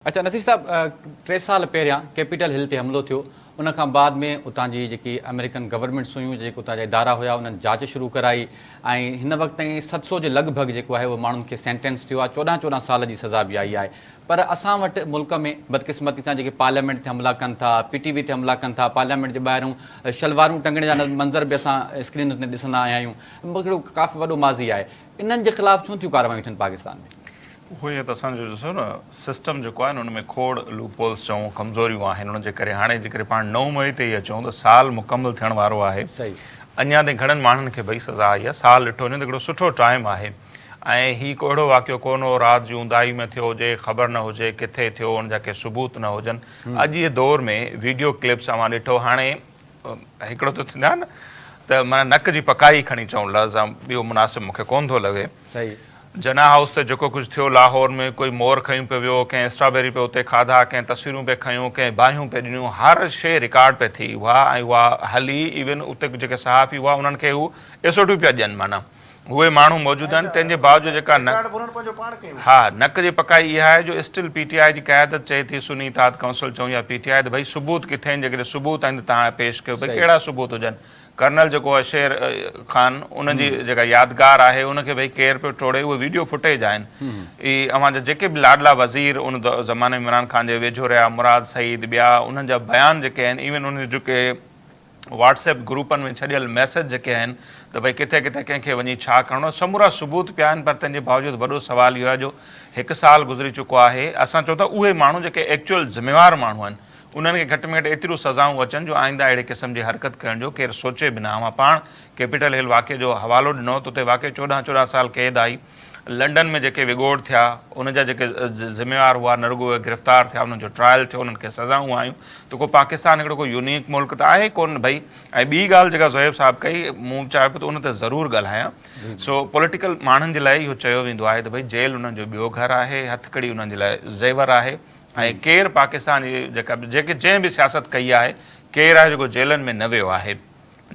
اڇا نصير صاحب ٽي سال پهريان ڪيپيٽل هل تي حملو ٿيو ان کان بعد ۾ اتان جي جيڪي آمريڪن گورنمينٽس هيون جيڪي اتان جا ادارا هيا انهن جاچ شروع ڪرائي ۽ هن وقت تائين 700 جي لڳ ڀڳ جيڪو آهي اهو ماڻهن کي سينٽينس ٿيو آهي 14 14 سال جي سزا به آئي آهي پر اسان وٽ ملڪ ۾ بدقسمتي سان جيڪي پارليامينٽ تي حملا ڪن ٿا پي ٽي وي تي حملا ڪن ٿا پارليامينٽ جي ٻاهرون شلوارون ٽنگڻ جا منظر به اسان اسڪرين تي ڏسندا آيا آهيون هڪڙو ڪافي وڏو ماضي آهي انهن جي خلاف ڇو ٿيون ڪارروايون ٿين پاڪستان ۾؟ اهو ئي ته اسان جو ڏسو نه سسٽم جيڪو آهي نه ان ۾ کوڙ لوپ هولز چئون ڪمزوريون آهن ان جي ڪري هاڻي جيڪڏهن پاڻ 9 مئي تي ئي اچون ته سال مڪمل ٿيڻ وارو آهي اڃا تائين گهڻن ماڻهن کي ڀئي سزا آئي آهي سال ڏٺو وڃي ته هڪڙو سٺو ٽائيم آهي ۽ هي ڪو اهڙو واقعو ڪونه هو رات جي اونداهي ۾ ٿيو هجي خبر نه هجي ڪٿي ٿيو ان جا ڪي ثبوت نه هجن اڄ جي دور ۾ ويڊيو ڪلپس اوهان ڏٺو هاڻي هڪڙو ته ٿيندا آهن ته معنيٰ نڪ جي پڪائي کڻي چئون لفظ ٻيو مناسب مون کي ڪونه ٿو لڳي. جناح هائوس تي جيڪو ڪجهه ٿيو لاهور ۾ ڪوئي مور کنيون پيو ويو، ڪنهن اسٽرابيري پئي اتي کاڌا، ڪنهن تصويرون پئي کنيون، ڪنهن باهيون پئي ڏنيون، هر شيء رڪارڊ پئي ٿي اها ۽ اها هلي ايون اتي جيڪي صحافي هئا انهن کي هو ايسوٽيون پيا ڏين معنيٰ اهي ماڻهو موجود آهن تنهن جي باوجود جيڪا ها نڪ جي پڪائي اها آهي جو اسٽل پي ٽي آء جي قيادت چئي ٿي سني اتحاد ڪائونسل چئون يا پي ٽي آء ته ڀئي ثبوت ڪٿي آهن جيڪڏهن ثبوت آهن ته توهان پيش ڪيو ڀئي ڪهڙا ثبوت هجن ڪرنل جيڪو آهي شير خان ان جي جيڪا يادگار آهي ان کي ڀئي ڪير پيو ٽوڙي اهي ويڊيو فوٽيج آهن اهي اوهان جا جيڪي به لاڏلا وزير ان زماني ۾ عمران خان جي ويجهو رهيا مراد سعيد ٻيا انهن جا بيان جيڪي آهن ايون انهن جي جيڪي واٽس ايپ گروپن ۾ ڇڏيل ميسيج جيڪي آهن ته ڀئي ڪٿي ڪٿي ڪنهن کي وڃي ڇا ڪرڻو سمورا ثبوت پيا آهن پر تنهن جي باوجود وڏو سوال اهو آهي جو هڪ سال گذري چڪو آهي اسان چئون ٿا اهي ماڻهو جيڪي ايڪچوئل ذميوار ماڻهو آهن انهن کي گهٽ ۾ گهٽ ايتريون سزائون اچن جو آئنده اهڙي قسم جي حرڪت ڪرڻ جو ڪير سوچي به نه. اوهان پاڻ ڪيپيٽل هل واقعي جو حوالو ڏنو ته اتي واقعي 14 14 سال قيد آئي. لنڊن ۾ جيڪي وڳوڙ ٿيا ان جا جيڪي ذميوار هئا نه رڳو اهي گرفتار ٿيا انهن جو ٽرائل ٿيو انهن کي سزائون آيون ته ڪو پاڪستان هڪڙو ڪو يونيڪ ملڪ ته آهي ڪونه ڀئي ۽ ٻي ڳالهه جيڪا زوهيب صاحب ڪئي مون چاهيو پيو ته ان تي ضرور ڳالهايان سو پوليٽيڪل ماڻهن جي لاء اهو چيو ويندو آهي ته ڀئي جيل انهن جو ٻيو گهر آهي هٿڪڙي انهن جي لاء زيور آهي ۽ ڪير پاڪستان جي جيڪا جيڪي جنهن به سياست ڪئي آهي ڪير آهي جيڪو جيلن ۾ نه ويو آهي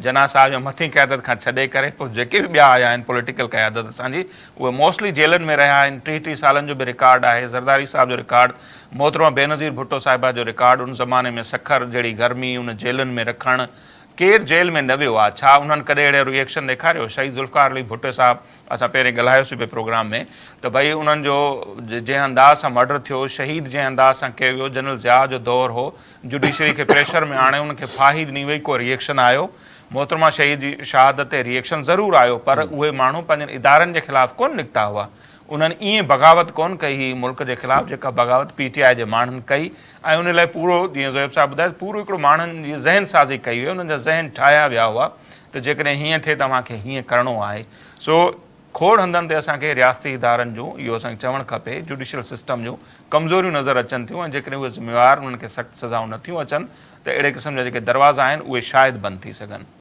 جناح صاحب جا مٿين قيادت کان ڇڏي ڪري پوء جيڪي به ٻيا آيا آهن پوليٽيڪل قيادت اسان جي اهي موسٽلي جيلن ۾ رهيا آهن 30 30 سالن جو به رڪارڊ آهي زرداري صاحب جو رڪارڊ محترمه بينظير ڀٽو صاحبه جو رڪارڊ ان زماني ۾ سکر جهڙي گرمي ان جيلن ۾ رکڻ ڪير جيل ۾ نه ويو آهي ڇا انهن ڪڏهن اهڙي ريئڪشن ڏيکاريو شهيد ذوالفقار علي ڀٽو صاحب اسان پهرين ڳالهايوسين پئي پروگرام ۾ ته ڀئي انهن جو جنهن انداز سان مرڊر ٿيو شهيد جنهن انداز سان ڪيو ويو جنرل ضياء جو دور هو جڊيشري کي پريشر ۾ آڻي انهن کي ڦاهي ڏني وئي ڪو ريئڪشن آيو محترمه شهيد جي شهادت تي ريئڪشن ضرور آيو پر اهي ماڻهو پنهنجن ادارن جي خلاف ڪونه نڪتا هئا انهن ائين بغاوت ڪونه ڪئي هئي ملڪ جي خلاف جيڪا بغاوت پي ٽي آء جي ماڻهن ڪئي ۽ ان لاء پورو جيئن زويب صاحب ٻڌايو پورو هڪڙو ماڻهن جي ذهن سازي ڪئي وئي انهن جا ذهن ٺاهيا ويا هئا ته جيڪڏهن هيئن ٿئي ته اوهان کي هيئن ڪرڻو آهي. سو کوڙ هنڌن تي اسان کي رياستي ادارن جون اهو اسان کي چوڻ کپي جوڊيشل سسٽم جون ڪمزوريون نظر اچن ٿيون ۽ جيڪڏهن اهي ذميوار انهن کي سخت سزائون نٿيون اچن ته اهڙي قسم جا جيڪي دروازا آهن اهي شايد بند ٿي سگهن.